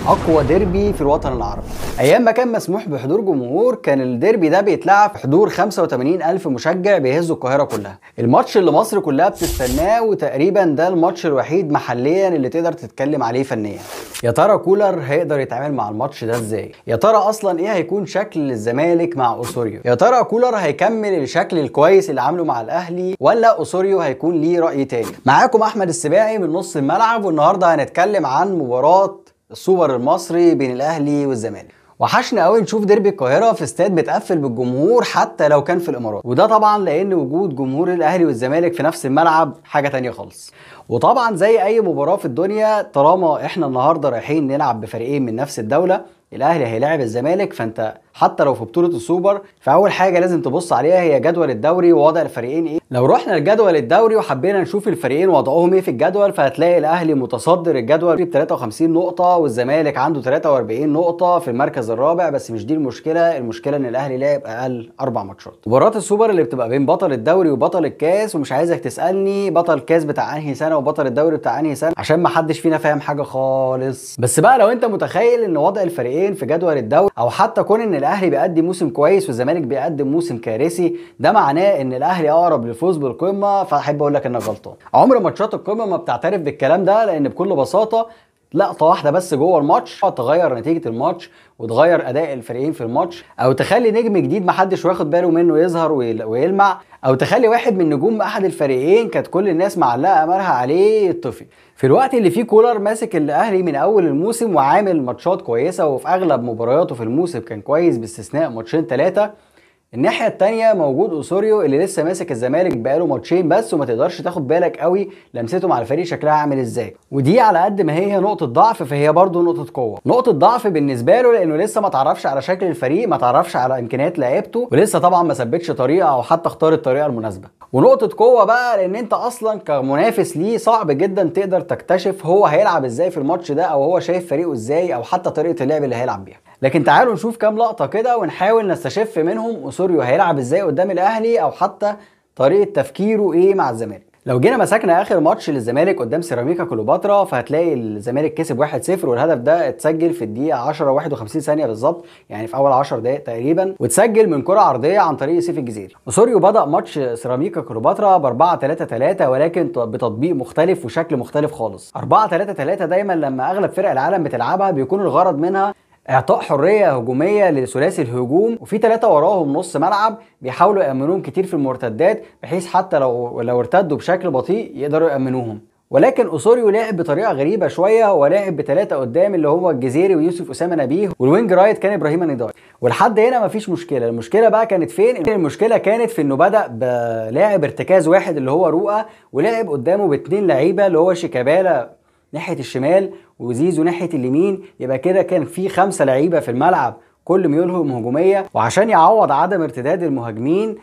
اقوى ديربي في الوطن العربي. ايام ما كان مسموح بحضور جمهور كان الديربي ده بيتلعب في حضور 85 الف مشجع بيهزوا القاهرة كلها. الماتش اللي مصر كلها بتستناه، وتقريبا ده الماتش الوحيد محليا اللي تقدر تتكلم عليه فنيا. يا ترى كولر هيقدر يتعامل مع الماتش ده ازاي؟ يا ترى اصلا ايه هيكون شكل الزمالك مع اوسوريو؟ يا ترى كولر هيكمل الشكل الكويس اللي عامله مع الاهلي، ولا اوسوريو هيكون ليه رأي تاني؟ معاكم احمد السباعي من نص الملعب، والنهارده هنتكلم عن مباراة السوبر المصري بين الاهلي والزمالك. وحشنا قوي نشوف ديربي القاهرة في استاد متقفل بالجمهور حتى لو كان في الامارات، وده طبعا لان وجود جمهور الاهلي والزمالك في نفس الملعب حاجة تانية خالص. وطبعا زي اي مباراة في الدنيا، طالما احنا النهارده رايحين نلعب بفريقين من نفس الدولة، الاهلي هيلاعب الزمالك، فانت حتى لو في بطوله السوبر فاول حاجة لازم تبص عليها هي جدول الدوري ووضع الفريقين ايه. لو رحنا لجدول الدوري وحبينا نشوف الفريقين وضعهم ايه في الجدول، فهتلاقي الاهلي متصدر الجدول ب 53 نقطة والزمالك عنده 43 نقطة في المركز الرابع. بس مش دي المشكلة، المشكلة ان الاهلي لعب اقل 4 ماتشات. مباراة السوبر اللي بتبقى بين بطل الدوري وبطل الكاس، ومش عايزك تسالني بطل الكاس بتاع انهي سنة وبطل الدوري بتاع انهي سنة عشان ما حدش فينا فاهم حاجة خالص. بس بقى لو انت متخيل ان وضع الفريقين في جدول الدوري، او حتى كون ان الاهلي بيقدم موسم كويس والزمالك بيقدم موسم كارثي، ده معناه ان الاهلي اقرب للفوز بالقمه، فاحب اقول لك انك غلطان. عمر ماتشات القمه ما بتعترف بالكلام ده، لان بكل بساطة لقطة واحدة بس جوه الماتش تغير نتيجة الماتش وتغير اداء الفريقين في الماتش، او تخلي نجم جديد محدش واخد باله منه يظهر ويلمع، او تخلي واحد من نجوم احد الفريقين كانت كل الناس معلقه املها عليه يطفي. في الوقت اللي فيه كولر ماسك الاهلي من اول الموسم وعامل ماتشات كويسة، وفي اغلب مبارياته في الموسم كان كويس باستثناء ماتشين 3. الناحية التانية موجود اوسوريو اللي لسه ماسك الزمالك بقاله ماتشين بس، وما تقدرش تاخد بالك قوي لمسته مع الفريق شكلها عامل ازاي. ودي على قد ما هي نقطة ضعف فهي برضو نقطة قوة. نقطة ضعف بالنسبة له لانه لسه ما تعرفش على شكل الفريق، ما تعرفش على امكانيات لعيبته، ولسه طبعا ما ثبتش طريقة او حتى اختار الطريقة المناسبة. ونقطة قوة بقى لان انت اصلا كمنافس ليه صعب جدا تقدر تكتشف هو هيلعب ازاي في الماتش ده، او هو شايف فريقه ازاي، او حتى طريقة اللعب اللي هيلعب بيها. لكن تعالوا نشوف كام لقطة كده ونحاول نستشف منهم اوسوريو هيلعب ازاي قدام الاهلي، او حتى طريقة تفكيره ايه مع الزمالك. لو جينا مسكنا اخر ماتش للزمالك قدام سيراميكا كليوباترا، فهتلاقي الزمالك كسب 1-0، والهدف ده اتسجل في الدقيقة 10:51 ثانية بالظبط، يعني في اول 10 دقائق تقريبا، واتسجل من كره عرضية عن طريق سيف الجزيري. اوسوريو بدا ماتش سيراميكا كليوباترا ب 4-3-3، ولكن بتطبيق مختلف وشكل مختلف خالص. 4-3-3 دايما لما اغلب فرق العالم بتلعبها بيكون الغرض منها اعطاء حرية هجومية لثلاثي الهجوم، وفي 3 وراهم نص ملعب بيحاولوا يامنوهم كتير في المرتدات، بحيث حتى لو ارتدوا بشكل بطيء يقدروا يامنوهم. ولكن اوسوريو لعب بطريقة غريبة شوية، هو لعب ب3 قدام اللي هو الجزيري ويوسف اسامة نبيه، وال wing right كان ابراهيم النضاي. ولحد هنا مفيش مشكلة. المشكلة بقى كانت فين؟ المشكلة كانت في انه بدا بلاعب ارتكاز واحد اللي هو رؤى، ولعب قدامه ب2 لعيبة اللي هو شيكابالا ناحية الشمال وزيزو ناحية اليمين. يبقى كده كان في 5 لعيبة في الملعب كل ميولهم هجومية، وعشان يعوض عدم ارتداد المهاجمين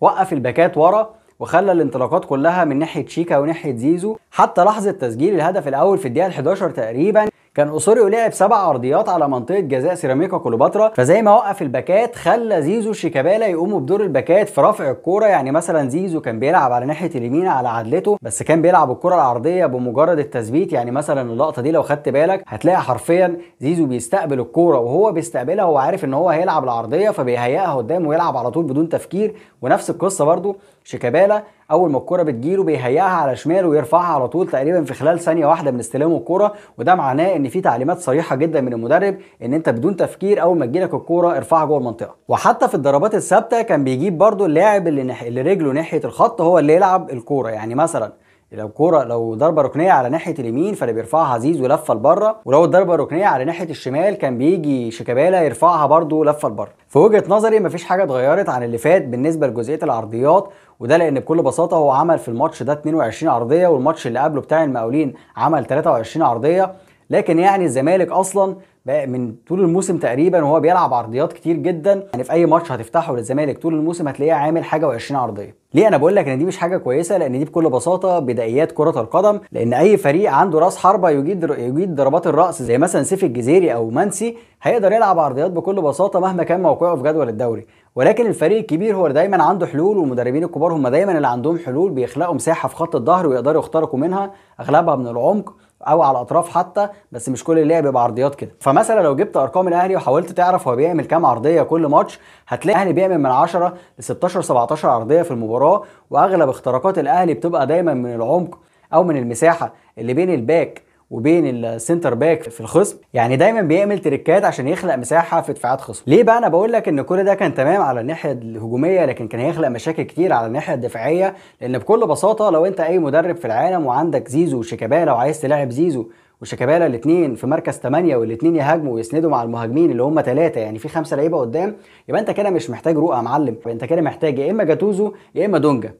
وقف الباكات ورا وخلى الانطلاقات كلها من ناحية شيكا وناحية زيزو. حتى لحظة تسجيل الهدف الاول في الدقيقة 11 تقريبا كان اوسوريو لعب 7 عرضيات على منطقة جزاء سيراميكا كليوباترا، فزي ما وقف الباكات خلى زيزو شيكابالا يقوموا بدور الباكات في رفع الكورة. يعني مثلا زيزو كان بيلعب على ناحية اليمين على عدلته، بس كان بيلعب الكورة العرضية بمجرد التثبيت. يعني مثلا اللقطة دي لو خدت بالك هتلاقي حرفيا زيزو بيستقبل الكورة، وهو بيستقبلها هو عارف ان هو هيلعب العرضية، فبيهيئها قدامه ويلعب على طول بدون تفكير. ونفس القصة برده شيكابالا اول ما الكورة بتجيله بيهيئها على شماله ويرفعها على طول تقريبا في خلال ثانية واحدة من استلامه الكورة. وده معناه ان في تعليمات صريحه جدا من المدرب ان انت بدون تفكير اول ما تجيلك الكورة ارفعها جوه المنطقة. وحتى في الضربات الثابتة كان بيجيب برده اللاعب اللي رجله ناحية الخط هو اللي يلعب الكورة. يعني مثلا لو كورة لو ضربه ركنيه على ناحية اليمين فاللي بيرفعها زيزو لفه لبره، ولو الضربة الركنيه على ناحية الشمال كان بيجي شيكابالا يرفعها برده لفه لبره. في وجهه نظري مفيش حاجة اتغيرت عن اللي فات بالنسبة لجزئيه العرضيات، وده لان بكل بساطة هو عمل في الماتش ده 22 عرضية، والماتش اللي قبله بتاع المقاولين عمل 23 عرضية. لكن يعني الزمالك اصلا بقى من طول الموسم تقريبا وهو بيلعب عرضيات كتير جدا، يعني في اي ماتش هتفتحه للزمالك طول الموسم هتلاقيه عامل حاجة و20 عرضية. ليه انا بقول لك ان دي مش حاجة كويسة؟ لان دي بكل بساطة بدايات كره القدم، لان اي فريق عنده راس حربه يجيد ضربات الراس زي مثلا سيف الجزيري او منسي هيقدر يلعب عرضيات بكل بساطة مهما كان موقعه في جدول الدوري. ولكن الفريق الكبير هو دايما عنده حلول، والمدربين الكبار هم دايما اللي عندهم حلول، بيخلقوا مساحة في خط الظهر ويقدروا يخترقوا منها اغلبها من العمق، او على الاطراف حتى، بس مش كل اللعب بيبقى عرضيات كده. فمثلا لو جبت ارقام الاهلي وحاولت تعرف هو بيعمل كام عرضية كل ماتش، هتلاقي الاهلي بيعمل من 10 ل 16 17 عرضية في المباراة، واغلب اختراقات الاهلي بتبقى دايما من العمق او من المساحة اللي بين ال back وبين ال center back في الخصم. يعني دايما بيعمل تريكات عشان يخلق مساحة في دفاعات خصم. ليه بقى انا بقول لك ان كل ده كان تمام على الناحية الهجومية، لكن كان هيخلق مشاكل كتير على الناحية الدفاعية؟ لان بكل بساطة لو انت اي مدرب في العالم وعندك زيزو وشيكابالا وعايز تلاعب زيزو وشيكابالا الاثنين في مركز 8 والاثنين يهاجموا ويسندوا مع المهاجمين اللي هم 3، يعني في 5 لعيبة قدام، يبقى انت كده مش محتاج رؤى يا معلم، انت كده محتاج يا اما جاتوزو يا اما دونجا.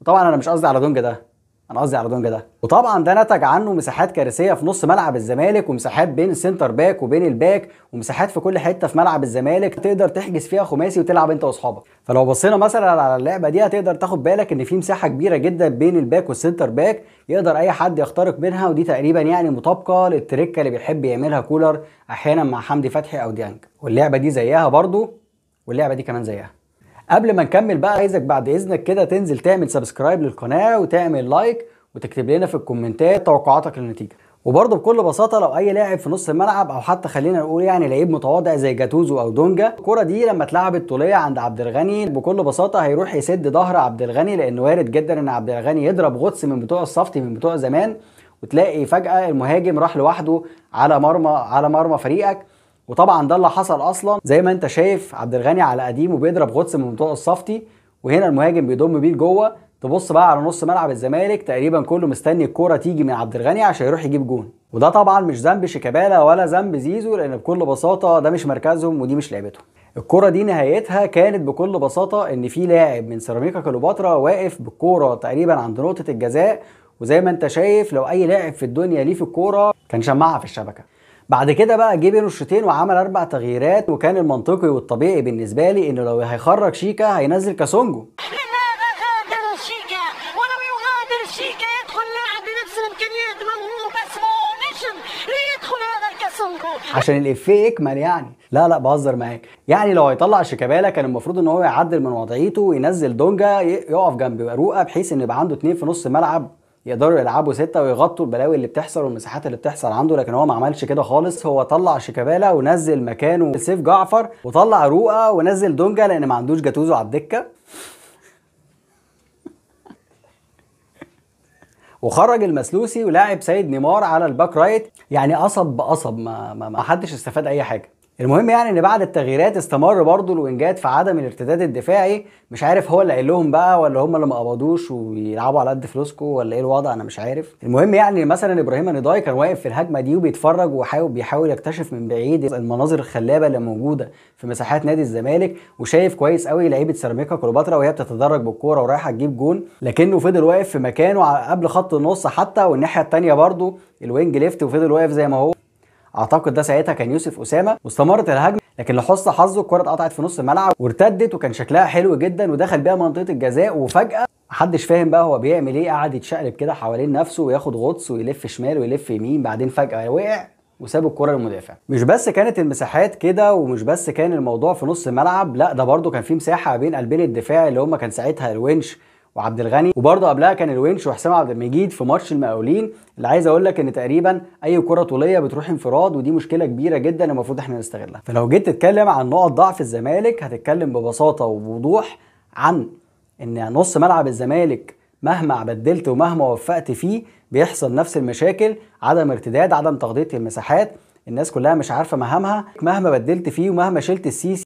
وطبعا انا مش قصدي على دونجا ده، انا قصدي على دونجا ده. وطبعا ده نتج عنه مساحات كارثية في نص ملعب الزمالك، ومساحات بين ال center back وبين ال back، ومساحات في كل حتة في ملعب الزمالك تقدر تحجز فيها خماسي وتلعب انت واصحابك. فلو بصينا مثلا على اللعبة دي هتقدر تاخد بالك ان في مساحة كبيرة جدا بين ال back وال center back يقدر اي حد يخترق منها، ودي تقريبا يعني مطابقه للتريكه اللي بيحب يعملها كولر احيانا مع حمدي فتحي او ديانج. واللعبة دي زيها برضو، واللعبة دي كمان زيها. قبل ما نكمل بقى عايزك بعد اذنك كده تنزل تعمل subscribe للقناة وتعمل like وتكتب لنا في الكومنتات توقعاتك للنتيجة. وبرضه بكل بساطة لو اي لاعب في نص الملعب او حتى خلينا نقول يعني لعيب متواضع زي جاتوزو او دونجا، الكره دي لما اتلعبت طوليه عند عبد الغني بكل بساطة هيروح يسد ظهر عبد الغني، لان وارد جدا ان عبد الغني يضرب غطس من بتوع الصفتي من بتوع زمان، وتلاقي فجاة المهاجم راح لوحده على مرمى فريقك. وطبعا ده اللي حصل اصلا، زي ما انت شايف عبد الغني على قديمة بيضرب غطس من بتوع الصفتي، وهنا المهاجم بيضم بيه لجوه. تبص بقى على نص ملعب الزمالك تقريبا كله مستني الكورة تيجي من عبد الغني عشان يروح يجيب جون. وده طبعا مش ذنب شيكابالا ولا ذنب زيزو، لان بكل بساطة ده مش مركزهم ودي مش لعبتهم. الكورة دي نهايتها كانت بكل بساطة ان في لاعب من سيراميكا كليوباترا واقف بالكورة تقريبا عند نقطة الجزاء، وزي ما انت شايف لو اي لاعب في الدنيا ليه في الكورة كان شمعها في الشبكة. بعد كده بقى جه بين الشوطين وعمل 4 تغييرات، وكان المنطقي والطبيعي بالنسبة لي انه لو هيخرج شيكا هينزل كاسونجو. غادر شيكا، ولو يغادر شيكا يدخل لاعب بنفس الامكانيات موهوب اسمه نجم ليدخل هذا الكاسونجو عشان الافيه يكمل يعني. لا بهزر معاك، يعني لو هيطلع شيكابالا كان المفروض ان هو يعدل من وضعيته وينزل دونجا يقف جنب رؤى، بحيث ان يبقى عنده 2 في نص الملعب يقدروا يلعبوا 6 ويغطوا البلاوي اللي بتحصل والمساحات اللي بتحصل عنده. لكن هو ما عملش كده خالص، هو طلع شيكابالا ونزل مكانه سيف جعفر، وطلع رؤى ونزل دونجا لان ما عندوش جاتوزو على الدكة، وخرج المسلوسي ولاعب سيد نيمار على ال back right. يعني قصب بقصب، ما حدش استفاد اي حاجة. المهم يعني ان بعد التغييرات استمر برضو الوينجات في عدم الارتداد الدفاعي، مش عارف هو اللي قال لهم بقى ولا هم اللي ما قبضوش ويلعبوا على قد فلوسكم ولا ايه الوضع، انا مش عارف. المهم يعني مثلا ابراهيم نداي كان واقف في الهجمة دي وبيتفرج وبيحاول يكتشف من بعيد المناظر الخلابه اللي موجودة في مساحات نادي الزمالك، وشايف كويس قوي لعيبة سيراميكا كليوباترا وهي بتتدرج بالكورة ورايحه تجيب جون، لكنه فضل واقف في مكانه قبل خط النص حتى، والناحية الثانية برضو ال wing left وفضل واقف زي ما هو. اعتقد ده ساعتها كان يوسف اسامة. واستمرت الهجمة، لكن لحسن حظه الكره اتقطعت في نص الملعب وارتدت، وكان شكلها حلو جدا ودخل بيها منطقة الجزاء، وفجاة محدش فاهم بقى هو بيعمل ايه، قعد يتشقلب كده حوالين نفسه وياخد غطس ويلف شمال ويلف يمين، بعدين فجاة وقع وساب الكره للمدافع. مش بس كانت المساحات كده، ومش بس كان الموضوع في نص الملعب، لا ده برده كان في مساحة بين قلبين الدفاع اللي هم كان ساعتها الونش وعبد الغني، وبرضه قبلها كان الونش وحسام عبد المجيد في ماتش المقاولين. اللي عايز اقول لك ان تقريبا اي كره طوليه بتروح انفراد، ودي مشكلة كبيرة جدا المفروض احنا نستغلها. فلو جيت تتكلم عن نقط ضعف الزمالك هتتكلم ببساطة وبوضوح عن ان نص ملعب الزمالك مهما بدلت ومهما وفقت فيه بيحصل نفس المشاكل، عدم ارتداد، عدم تغطيه المساحات، الناس كلها مش عارفه مهامها. مهما بدلت فيه ومهما شلت السيسي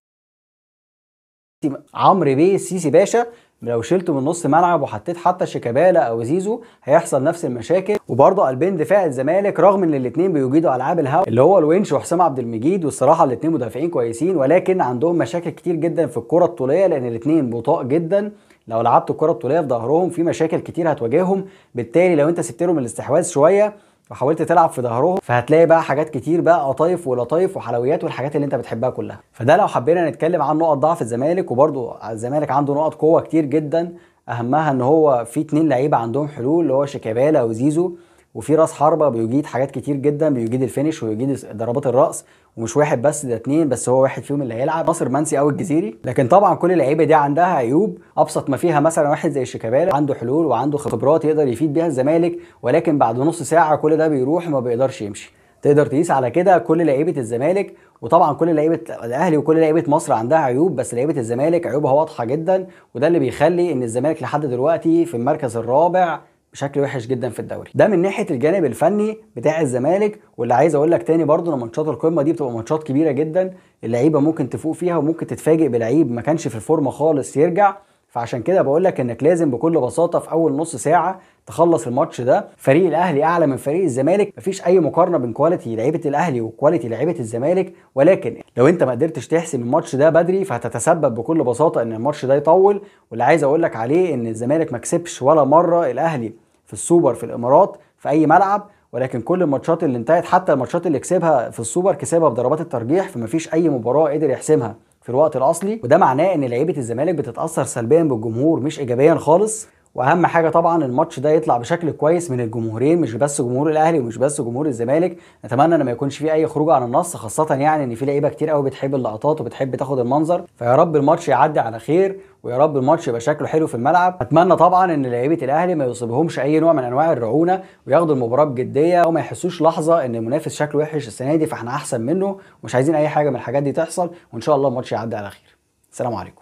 عمرو بيه السيسي باشا، لو شلته من نص ملعب وحطيت حتى شيكابالا او زيزو هيحصل نفس المشاكل. وبرضه قلبين دفاع الزمالك رغم ان الاثنين بيجيدوا العاب الهواء اللي هو الونش وحسام عبد المجيد، والصراحة الاثنين مدافعين كويسين، ولكن عندهم مشاكل كتير جدا في الكره الطوليه لان الاثنين بطاء جدا. لو لعبت الكره الطوليه في ظهرهم في مشاكل كتير هتواجههم، بالتالي لو انت سبت لهم الاستحواذ شوية وحاولت تلعب في ظهرهم فهتلاقي بقى حاجات كتير بقى قطايف ولطايف وحلويات والحاجات اللي انت بتحبها كلها. فده لو حبينا نتكلم عن نقط ضعف الزمالك. وبرده الزمالك عنده نقط قوة كتير جدا، اهمها ان هو في 2 لعيبة عندهم حلول اللي هو شيكابالا وزيزو، وفي راس حربه بيجيد حاجات كتير جدا، بيجيد ال finish ويجيد ضربات الراس، ومش واحد بس ده 2 بس، هو واحد فيهم اللي هيلعب، ناصر منسي او الجزيري. لكن طبعا كل اللعيبة دي عندها عيوب، ابسط ما فيها مثلا واحد زي شيكابالا عنده حلول وعنده خبرات يقدر يفيد بيها الزمالك، ولكن بعد نص ساعة كل ده بيروح وما بيقدرش يمشي. تقدر تقيس على كده كل لعيبة الزمالك، وطبعا كل لعيبة الاهلي وكل لعيبة مصر عندها عيوب، بس لعيبة الزمالك عيوبها واضحة جدا، وده اللي بيخلي ان الزمالك لحد دلوقتي في المركز الرابع بشكل وحش جدا في الدوري. ده من ناحية الجانب الفني بتاع الزمالك. واللي عايز اقول لك تاني برضو ان ماتشات القمه دي بتبقى ماتشات كبيرة جدا، اللعيبة ممكن تفوق فيها وممكن تتفاجئ بلعيب ما كانش في الفورمة خالص يرجع. فعشان كده بقول لك انك لازم بكل بساطة في اول نص ساعة تخلص الماتش ده. فريق الاهلي اعلى من فريق الزمالك، مفيش اي مقارنة بين quality لعيبة الاهلي و quality لعيبة الزمالك، ولكن لو انت ما قدرتش تحسم الماتش ده بدري فهتتسبب بكل بساطة ان الماتش ده يطول. واللي عايز اقول لك عليه ان الزمالك ما كسبش ولا مرة الاهلي في السوبر في الامارات في اي ملعب، ولكن كل الماتشات اللي انتهت حتى الماتشات اللي كسبها في السوبر كسبها بضربات الترجيح، فمفيش اي مباراة قدر يحسمها في الوقت الاصلي. وده معناه ان لعيبة الزمالك بتتاثر سلبيا بالجمهور مش ايجابيا خالص. واهم حاجة طبعا الماتش ده يطلع بشكل كويس من الجمهورين، مش بس جمهور الاهلي ومش بس جمهور الزمالك. نتمنى ان ما يكونش فيه اي خروج عن النص، خاصة يعني ان في لعيبة كتير قوي بتحب اللقطات وبتحب تاخد المنظر. فيا رب الماتش يعدي على خير، ويا رب الماتش يبقى شكله حلو في الملعب. اتمنى طبعا ان لعيبة الاهلي ما يصيبهمش اي نوع من انواع الرعونه، وياخدوا المباراة بجدية، وما يحسوش لحظة ان المنافس شكله وحش السنة دي فاحنا احسن منه، ومش عايزين اي حاجة من الحاجات دي تحصل. وان شاء الله الماتش يعدي على خير. السلام عليكم.